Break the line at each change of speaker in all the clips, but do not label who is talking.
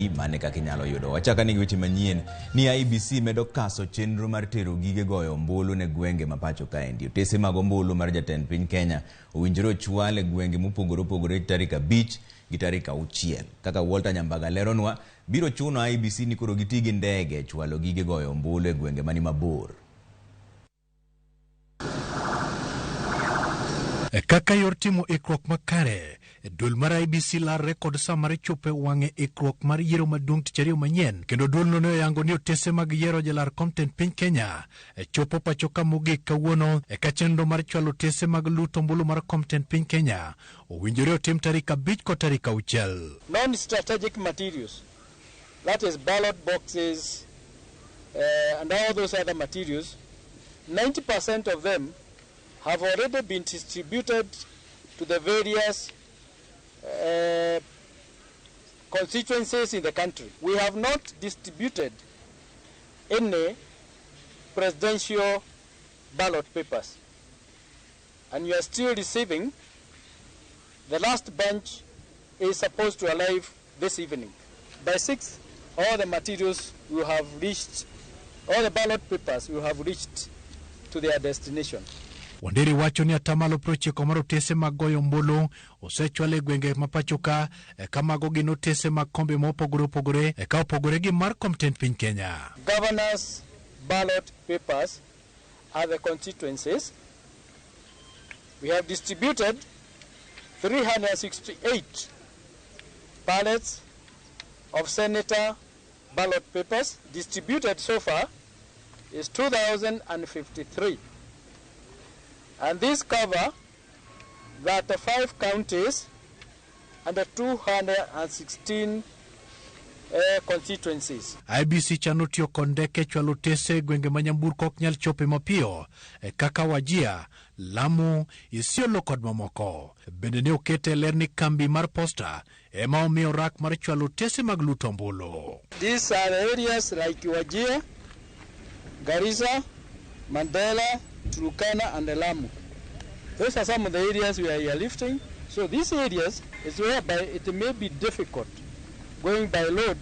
Mane kaka inyalo yudo. Wachaka ni weche manyien ni IEBC medo kaso chenro mar tero gige goyo ombulu ne gwenge ma pacho kaendi. Otese mag ombulu mar jatend piny Kenya owinjore ochwal e gwenge mopogore opogore tarik 5 gi tarik 6. Kaka Walter Nyambaga leronwa, biro chuno IEBC ni koro giti gi ndege e chwalo gige goyo ombulu e gwenge mani mabor.
Kaka yor timo ikruok makare, duol mar IEBC larre kod sa mar chopo e wang'e ikruok mar yiero maduong' tich ariyo manyien, kendo duolno ne oyango ni otese mag yiero jalar kom tend piny Kenya chopo pacho ka mogik kawuono, eka chenro mar chwalo otese mag luto ombulu mar kom tend piny Kenya owinjore otim tarik 5 kod tarik 6.
Non-strategic materials, that is ballot boxes and all those other materials, 90% of them have already been distributed to the various constituencies in the country. We have not distributed any presidential ballot papers, and you are still receiving. The last bunch is supposed to arrive this evening. By 6, all the materials will have reached, all the ballot papers will have reached to their destination.
Wanderi wacho ni atamalo 90 mar otese mag goyo ombulu osechwal e gwenge ma pacho ka, ka mago gin otese mag kombe mopogore opogore, ka opogore gi mar kom tend piny Kenya.
Governors' ballot papers are the constituencies. We have distributed 368 pallets of senator ballot papers. Distributed so far is 2,053. And these cover 35 counties and the 216 constituencies.
IEBC chano tiyo kod ndeke chwalo otese e gwenge ma nyamburko ok nyal chope mapiyo, kaka Wajir, Lamu, Isiolo kod mamoko. Bende ne okete ler ni kambi mar posta ema omiyo rak mar chwalo otese mag luto ombulu.
These are areas like Wajir, Garissa, Mandera, Turkana and Lamu. Those are some of the areas we are lifting. So these areas is whereby it may be difficult going by road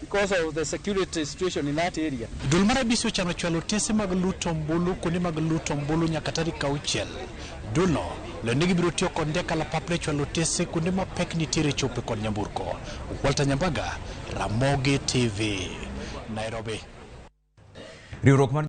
because of the security situation in that area.
Duol mar IEBC ochano chwalo otese mag luto ombulu kuonde mag luto ombulu nyaka tarik 6. Duolno lero ni gibiro tiyo kod ndek kalapapla e chwalo otese kuonde ma pek nitiere chope kod nyamburko. Walter Nyambaga, Ramogi TV, Nairobi.
Riwruok mar